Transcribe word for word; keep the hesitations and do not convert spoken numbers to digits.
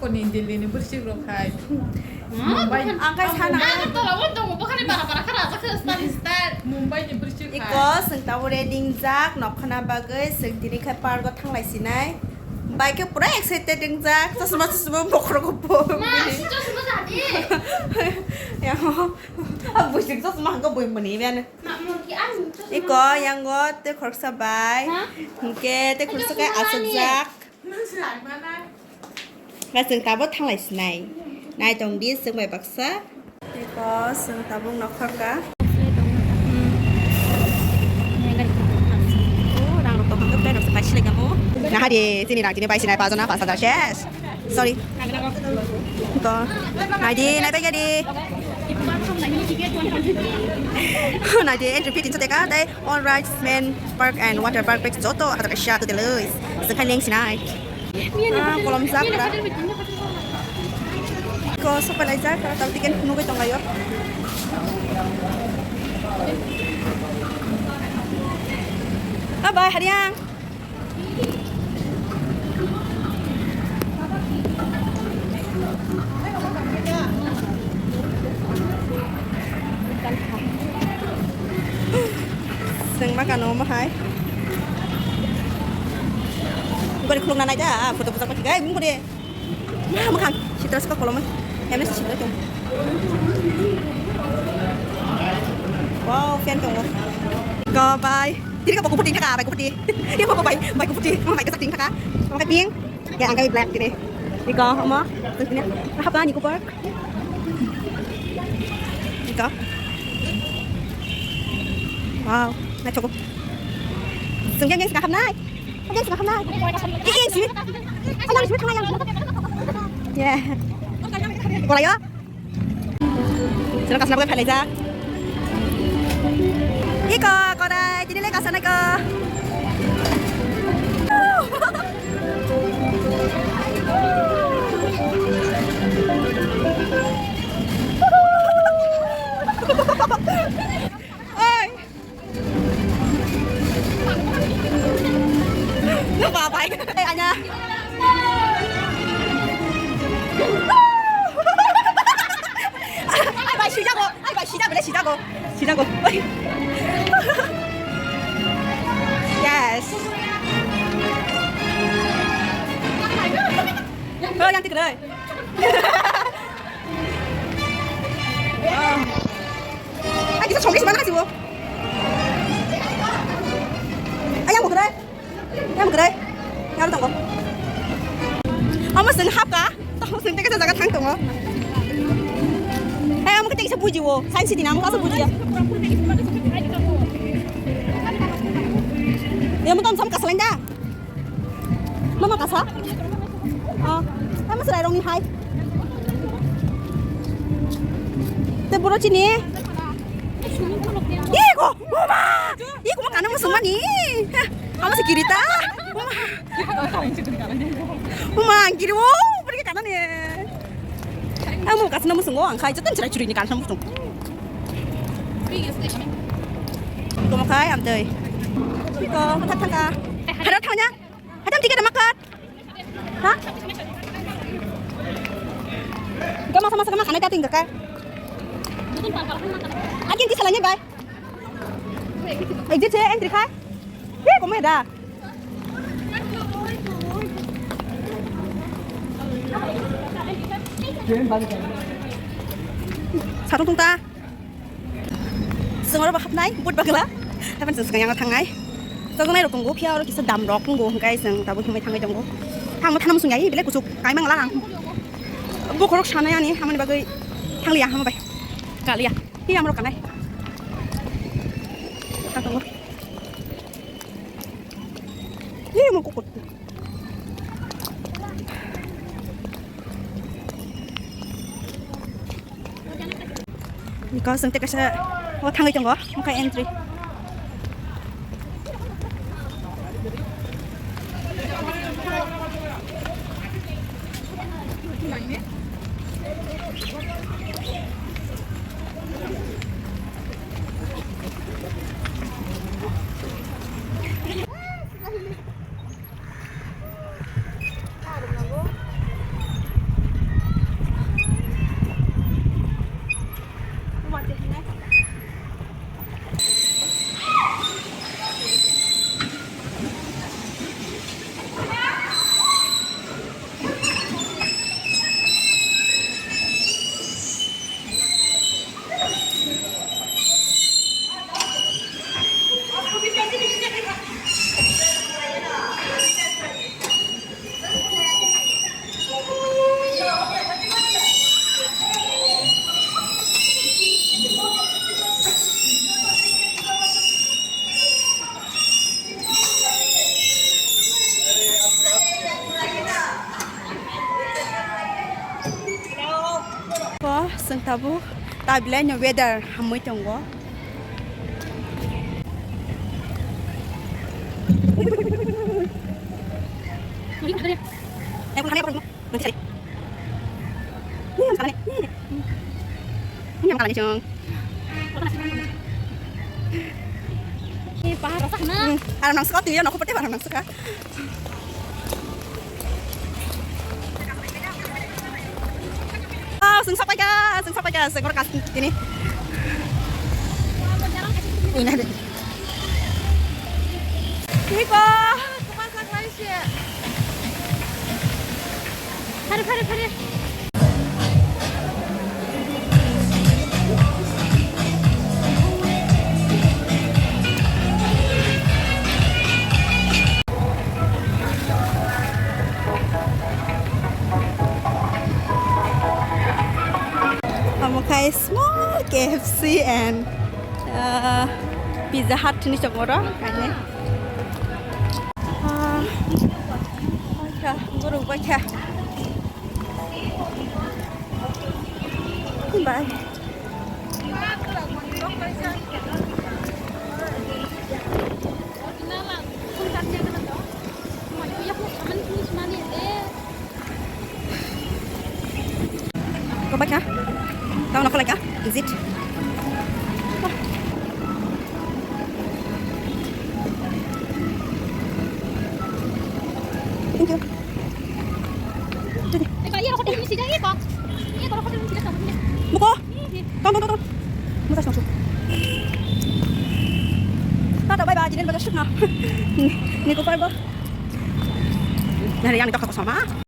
Ni Delhi ni bwswk rok hai. Mumbai. Ang khe sana. Agartala o tongo, bo khani bara bara kha rajak khe style style. Mumbai ni bwswk hai. Iko swng tabuk ready wngjak nokhna bagwi, swng tini khe park o thanglai sinai. Bai khe pura excited wngjak, chosma chosma bokhorok bo. Ma, chosma jadi. Ya, bwswk chosma hwnkhe bui mani biyano. Ma, murki ang chosma. Iko yango tei khoroksa bai. Ha? Hwnkhe tei khoroksa khe chosma ani. Aswkjak. Ba chwng tabuk thanglai sinai. Nai tong di chwng bai baksa. Eko chwng tabuk nokhorka. Hmm. Oh, rang rok tong hwnkhe pen rok se pai silai kamo. Naha di chini rang tini bai sinai pajo na pas hajar ses. Sorry. Eko. Nai di, nai bai di. Nai di, entry fee tinso taka, tei all rides, men park and water park, break joto hajar kaisa to the lowest. Swng khai leng sinai. Ah, kolom jak da. Ko sopai lai jak, tamo ticket nugui tong laio. Bye bye, Hariang. Chwng ma kano omo hai. Gari khulukna nai da, ah, photo bujak pathik ai, mung kore. Ma, mwkhang sitra se kok kolomwi. Emne se sitra tong. Wow, fan tongo. Go, bye. Tiri ka boko puti thaka, bai ko puti. Ye boko bai, bai ko puti. Bai ka sating thaka. Bai pink. Ya, angkai black tiri. Iko, omo. Terus ini. Apa ni ko park? Iko. Wow, na choko. Sengkang yang sekarang naik. Yang sekarang naik. Ih, sini. Ayang sini, ayang sini. Ya. Korai ya. Sila kasih aku pelajar. Iko, korai. Tini le kasih naik. Oi. No, bye bye. Hey, Anya. Ay, bye, sijago. Ay, bye, sijago, sijago. Sijago. Yes. Oh, yang tiga. Ai, kisa songkhe sima nang sibo. Ai, yang bukrai. Yang bukrai. Yang tongo. Amo seng hap ka. Tamo seng teka jaga thang tongo. Ai, amo kete kisa bujiwo. Science city na amo kasa bujiya. Ya, mo tam sam kasalang da. Mama kasa? Oh, mama serai rong ni hai. Te boro chini. Iko, mama. Iko ma kana musung mani. Ama se kirita. Mama. Mama, ang kiri wo, pergi kana ni. Amo kasna musung wo, ang khai, jatan chira churi ni kana musung. Tomo khai, am tei. Iko, mathak thangka. Hara thangnya. Hatam tiket makat. Ha? Ika masa masa kama kanai tating kakai. Akin ti salanya bai. Exit se entry khai. He, kome da. Sarung tungta. Chwng oro bo hapnai, but bagla. Hapan chwng swkang yang thangnai. Chajaknai rok tongo, phiya oro kisa dam rok tongo, hwnkhe chwng tabuk himwi thangwi tongo. Thangma thana musung ya, belai kuchuk, kaimang lang ang. Bokhorok sanai ani, hamani bagwi thangliya, hama bai. Kaliya, phiya amorok kanai. Thang tongo. Ih, mo kukut. Because ang teka sa, o thangwi tongo, mukha entry. O, chwng tabuk ta belai no weather hamwi tongo. Ni pahar rasa na. Hmm, aram nang suka, tini nokho pete aram nang suka. Oh, sing sapai ka, sing sapai ka, sing ora kas tini. Ini ada. Niko. Phare, phare, phare. Omo khai small K F C and, uh, Pizza Hut ni chokmoro kainwi. Ah, baikha, borok baikha. Bye. Go back, ha? Tao na kolai ka? Is it? Thank you. Muko. Tong, tong, tong, tong. Musa song su. Tata, bye bye, jinen baja shukna. Niko parbo. Nari yang dokha kosoma.